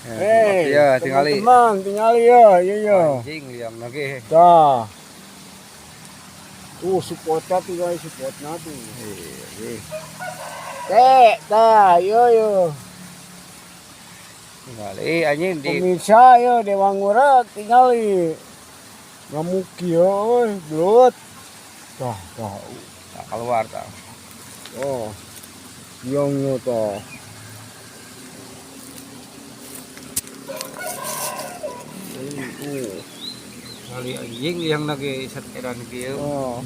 Hei, Ya, tingali. Teman, tingali ya, iya ya. Anjing liang lagi. Tah. Supportnya tinggal supportnya tuh. Iya, Teh, tah, yo yo. Tingali anjing di Pemirsa yo Dewa Ngurek tingali. Ngamuk yo, euy, belut. Tah, tah. Tak keluar tah. Oh. Liangnya tah. Tingali anjing liang lagi set edan kieu. Oh.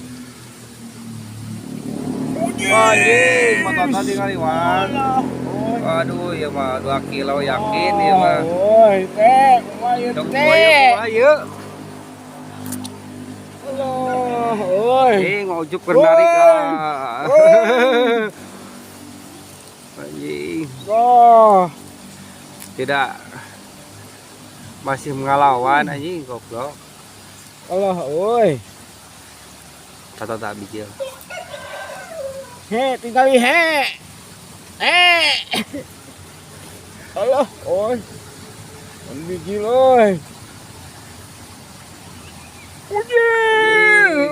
Anjing, matata tingali wan. Aduh, ya mah 2 kilo yakin ya mah. Oi, teh, kumaha ieu Dong teh? kumaha ieu? Allah, oi. Eh, ngojuk menarik ah. Anjing, Oh. tidak masih mengalawan anjing goblok. Allah, oi. Tata tak bijil. He, tinggali he. Eh. Allah, oi. Kan bijil oi. Anjing.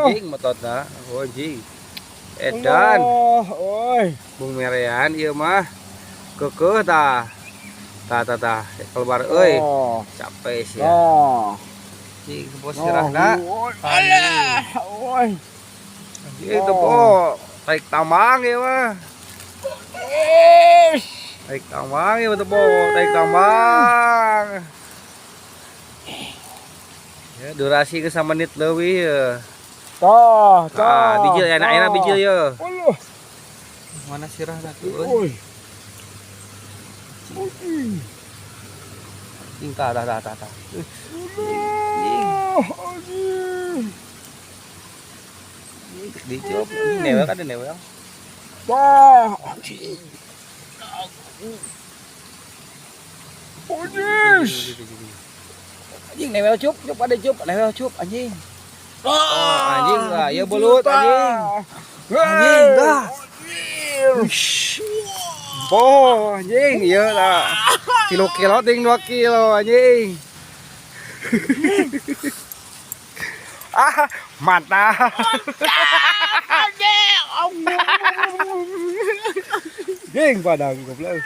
Anjing metotna. Oh, anjing. Edan, Allah, oi. bung merean ieu mah. Keukeuh tah. Tah tah tah, keluar euy. Oh. Capek sih ya. Oh. Anjing, bos sirahna. Oh, alah, oi. Anjing itu po. Tarik tambang ieu mah. Eh. Tarik tambang ieu mah po, tarik tambang. Ya, durasi ke menit leuwih ya. Tah, tah. Ah, bijil enak-enak bijil ya. Allah. Mana sirahna tuh euy? Oi. Anjing. Anjing tah tah tah tah tah. Allah, anjing. Dicup, newel kan ada newel. Tah, anjing. Anjing. Anjing newel cup, cup ada cup, newel cup anjing. Oh, anjing lah, ya belut anjing. Anjing dah. Oh, anjing, iya lah. Kilo-kilo ting 2 kilo anjing. Ah, mantap. Anjing padang goblok.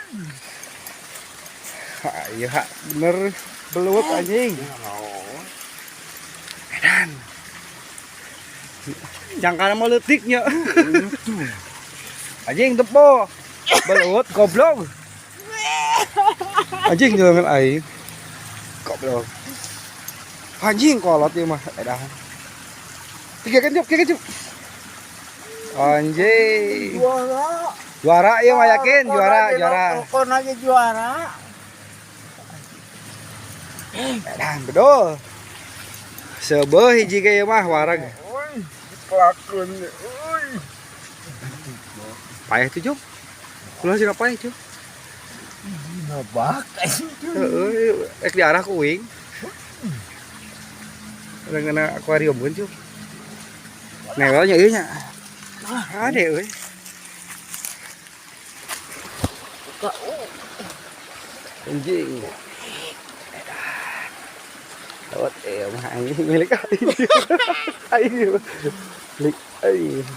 Ha, iya ha, bener belut anjing. Edan. Jangkana mau leutiknya. Anjing tepo. Belut goblok. Anjing jangan aing. Goblok. Anjing kolot ieu mah edan. Tiga kan tiga cup. Anjing. Juara. Juara ieu mah yakin juara juara. Kokon aja juara. Edan bedol. Seubeuh hiji ge ieu mah wareg. Oi, kelakuan oi. Paeh tuh, Jum. Ulah sih paeh, Jum. Ngebak Heeh, ek diarah ku uing. Urang ngena akuarium pun, Jum. Newelnya ieu nya. Ade euy. Anjing. Lewat mah anjing milik aing. Aing. Milik aing.